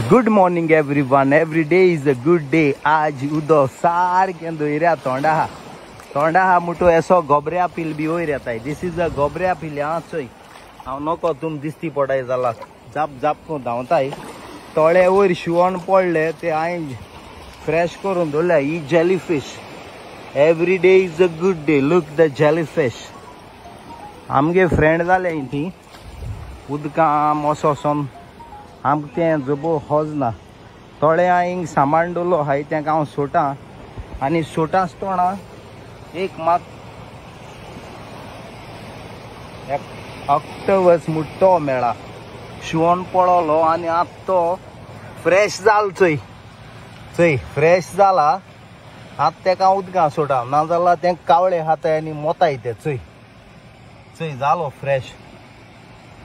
Good morning everyone. Every day is a good day. आज उदो सारकें दोयऱ्या तोंडा हा तोंडा हा मुटो एसो गोबऱ्या पिल बी वयर येताय. This is a गोबऱ्या पिल. हा चोय हांव नको तुम दिसती पडाय जाला जाप जाप करून धांवताय. तोळे वयर शिवण पडले ते हांवें फ्रेश करून दवरल्या. ही jelly fish. Every day is a good day. Look the jelly fish. आमगे फ्रेंड जाले ती उदकां असो वचोन आमकां तें जबो हज ना. थोडे हांवें सामान दवरलो हाय तेंका हांव सोडटा आनी सोडटा आसतना एक मात ऑक्टोबस मुट्टो मेळा शिवण पडलो आनी आतां तो फ्रेश जालो. चोय चोय फ्रेश जाला. आतां तेका उदकां सोडटा नाजाल्यार तें कावळे खाताय आनी मोताय ते. चोय चोय जालो फ्रेश.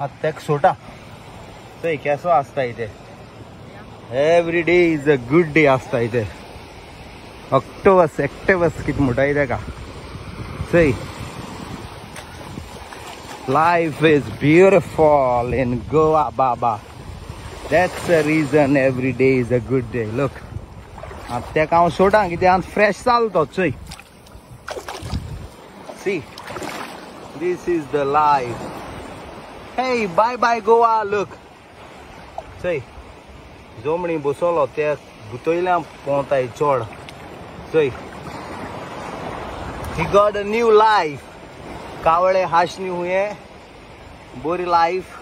आतां तेका सोडटा. चोय केसो आसता इथे. Every day is a good day आसता इथे. ऑक्टोबस एक्टोबस कितें म्हणटाय तेका. चोय life is beautiful in Goa Baba. That's the reason every day is a good day. Look आतां तेका हांव सोडा कित्याक आतां फ्रेश जालो तो. चोय see this is the life. Hey bye bye Goa. Look चोय जोमणी बसलो ते भुतयल्या पोंवताय चड. चोय he got a new life. कावळे हाशनी हुये बरी लायफ.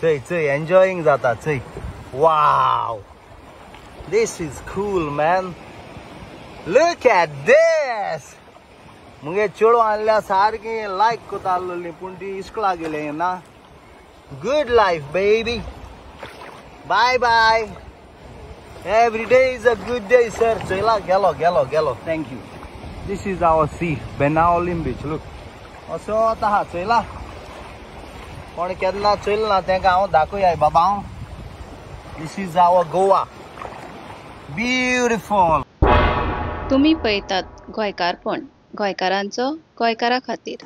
चोय चोय एन्जॉयिंग जाता. चोय wow this is cool man. Look at this. मुगे चेडूं आहल्या सारकी लायक कोता आहलोली पूण ती इस्कोला गेले ना. Good life baby. Bye bye. Every day is a good day sir. चोयला गेलो गेलो गेलो. Thank you. This is our sea Benaulim beach. Look असो आहा चोयला. कोण केन्ना चोयला ना तेंका हांव दाखोवया बाबा. हांव this is our Goa beautiful. तुमी पळयतात गोंयकारपण, गोंयकारांचो गोंयकारा खातीर.